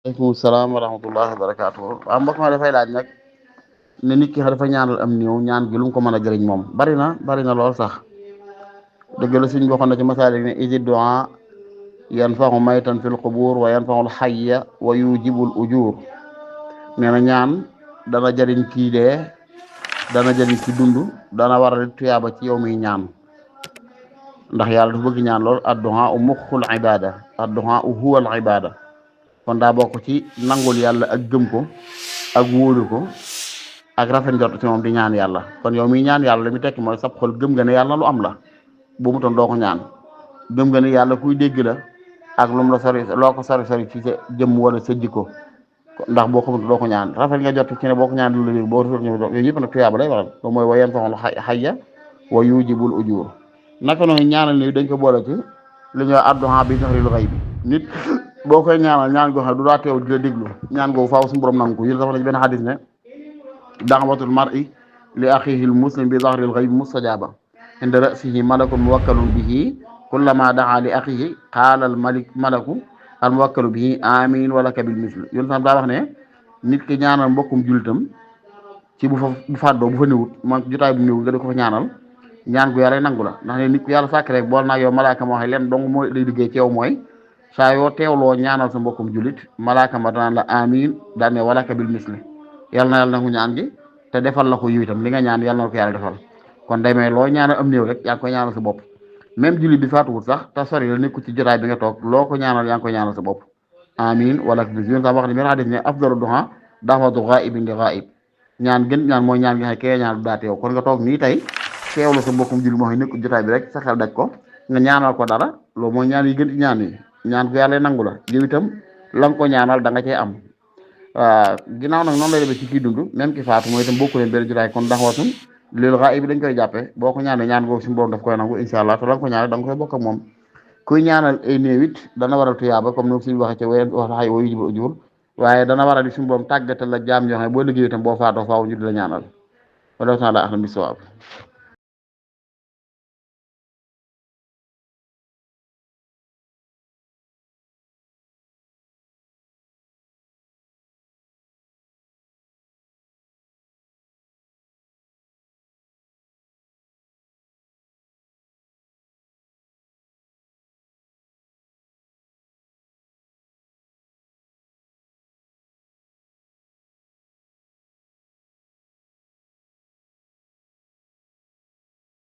aleykum salaam wa rahmatullahi wa barakaatu. waaw mbokk ma dafay laaj nag ne nit ki dafa ñaanal am néew ñaan gi lu mu ko mën a jëriñ moom bari na lool sax dëgg la suñ waxoon na ci masaalik ne isi du'a yanfaxu maytan fil qubur wa yanfaxul xayya wa yujibul ujur nee na ñaan dana jëriñ kii dee dana jëriñ ki dund dana waral tuyaaba ci yow mi ñaan ndax yàlla dafa bëgg ñaan lool addu'a u muxul ibada addu'a u huwal ibada kon daa bokk ci nangul yàlla ak gëm ko ak wóolu ko ak rafet njort ci moom di ñaan yàlla kon yow miy ñaan yàlla li mu tekki mooy sab xol gëm nga ne yàlla lu am la bu mu toon doo ko ñaan gëm nga ne yàlla kuy dégg la ak lu mu la sori loo ko sori sori ci sa jëmm wala sa jikko ndax boo xamul doo ko ñaan rafet nga jot ci ne boo ko ñaan lu la dégg boo rafet yooyu yëpp nag tuyaaba lay waral loolu mooy wa yanfa'ul hayya wa yujibul ujur naka noonu ñaanal ni dañ ko boole ci li ñuy addu'a bi zahril ghayb nit boo koy ñaanal ñaan goo xam ne du daa teew di la déglu ñaan googu faaw suñu borom nangu ko yéen sax nañ benn xadis ne da'watul mar'i li axihi al muslim bi zahril ghayb mustajaba inda ra'sihi malakun muwakkalun bihi kullama da'a li axihi qaala al malaku al muwakkalu bihi amin wa laka bil misl yéen sax daa wax ne nit ki ñaanal mbokkum jullitam ci bu fàddoo bu fa néewut man jotaay bu néewut nga di ko fa ñaanal ñaan gu yàlla nangu la ndax ne nit ku yàlla sàkk rek bool naa yow malaaka moo xam leen dong mooy lay liggéey ci yow mooy saa yoo teewloo ñaanal sa mbokkum jullit malaaka ma danaan la amin daan ne walaka bil misli yàlla na yàlla nangu ñaan gi te defal la ko yiw itam li nga ñaan yàlla na ko yàlla defal kon demee loo ñaanal am néew rek yaa ngi koy ñaanal sa bopp même jullit bi faatuwut sax te sori la nekku ci jotaay bi nga toog loo ko ñaanal yaa ngi koy ñaanal sa bopp amin walaka bil misli sax wax ne benn xadis ne afdalu du'a da'watu ghaibin li ghaib ñaan gën ñaan mooy ñaan gi xam ne kee ñaan du daa teew kon nga toog nii tey teewlu sa mbokkum jullit moo xam ne nekku jotaay bi rek sa xel daj ko nga ñaanal ko dara loolu mooy ñaan yi gën ci ñaan yi ñaan ko yàlla nangu la yow itam la nga ko ñaanal da nga cee am waaw ginnaaw nag noonu lay demee ci kii dund même ki faatu mooy itam bokku leen benn jotaay kon daxawatun lil ghaib bi dañ koy jàppee boo ko ñaanee ñaan googu suñu borom daf koy nangu incha allah te la nga ko ñaanal da nga koy bokk ak moom kuy ñaanal ay néew it dana waral tuyaaba comme ni suñu waxee ci wax xay woo yu ujur waaye dana waral di suñu borom tàggatal la jaam yoo xam ne boo liggéey itam boo faatoo faaw ñu di la ñaanal wala taala ahlam bisawaab